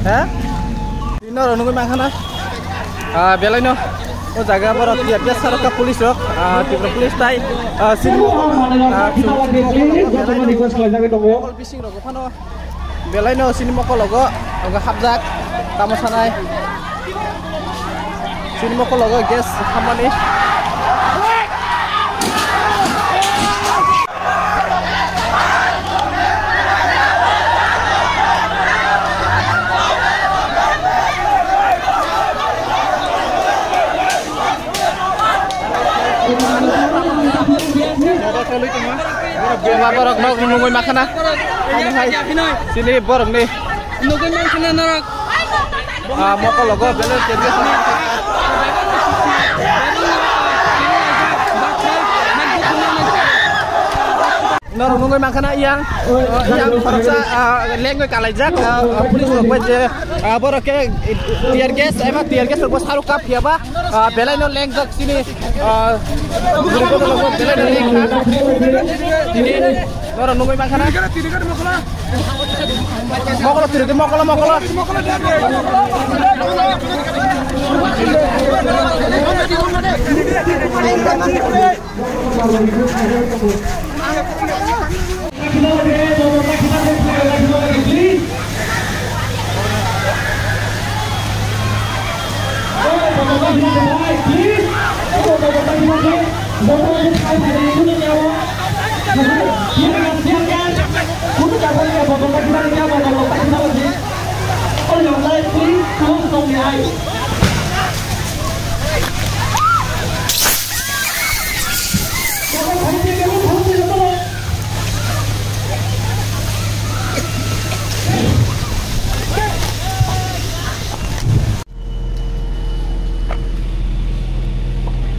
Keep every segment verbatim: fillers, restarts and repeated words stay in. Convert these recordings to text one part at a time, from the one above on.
He? Norok nugwi mankha na? Ah, belai no. O jaga borok tear gas sarok kha police rok, ah, Tripura police tai, ah, sini, ah, mokol bising rok phano belai no sini mokol logo, ogo hapjak, tamo sanai. Sini mokol logo gas hamani. Borok nok nungwi makhana. Sini borok ni. Nugwi mankha na norok. Ah, mokol logo belai tear gas. Norok nugwi mankha na yang, yang khoroksa, ah, lengwi kalaijak, ah, police rok bai je, ah, borok khe tear gas, eba tear gas rok bo saruk kap phiya ba, ah, belai no lengjak sini, ah, belai no lengkha. Norok nugwi mankha na. Mokolo tiri di, mokolo, mokolo.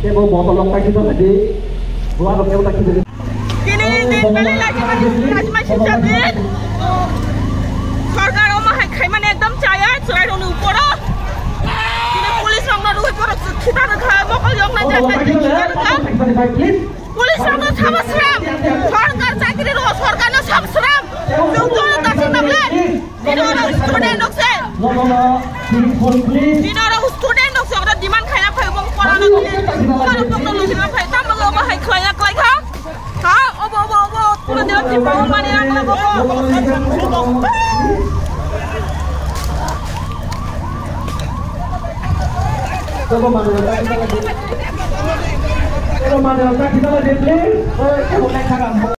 Tebo botol rok paikhe tongkha di. Buwa rok tebo paikhe tongkha di. Tini din bali lagi masi masi jabit. Sorkar omo hai khaimani ekdom chaya, chwrairokni uporo. Tini police rokno rwi borok khita rwkha, mokol yoknai jaknai tei khita rwkha. Police rokno sabo sram, sorkar chakri rw, sorkarno sab sram. Chwng jono dakhil tablet. Tini oro student rok se. Tini oro student rok se, oro demand khaina phai, bong porano tini, porano bongno lujina phai, tamo obo hai khlaiya khlaikha. Ha, obo, obo, obo, pura deo tipa o mani ang logo.